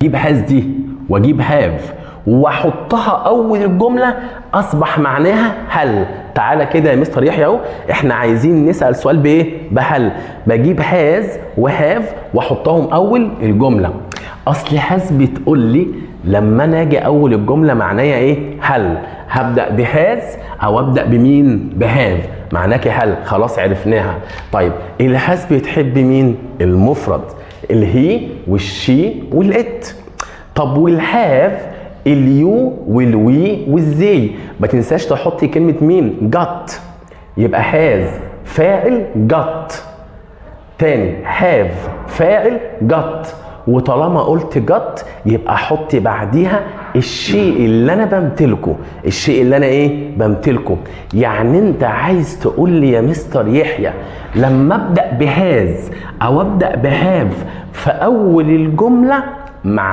اجيب has دي واجيب have واحطها اول الجمله، اصبح معناها هل. تعالى كده يا مستر يحيى اهو، احنا عايزين نسال سؤال بايه؟ بهل. بجيب has و have واحطهم اول الجمله. اصل has بتقول لي لما انا اجي اول الجملة معناها ايه؟ هل. هبدا ب has او ابدا بمين؟ ب have، معناك هل، خلاص عرفناها. طيب ال has بتحب مين؟ المفرد، ال he وال she وال it. طب وال have ال you وال we وال they. ما تنساش تحطي كلمة مين؟ got. يبقى has فاعل got. تاني have فاعل got، وطالما قلت got يبقى حطي بعديها الشيء اللي انا بمتلكه، الشيء اللي انا ايه؟ بمتلكه. يعني انت عايز تقول لي يا مستر يحيى لما ابدا ب has او ابدا ب have في اول الجملة مع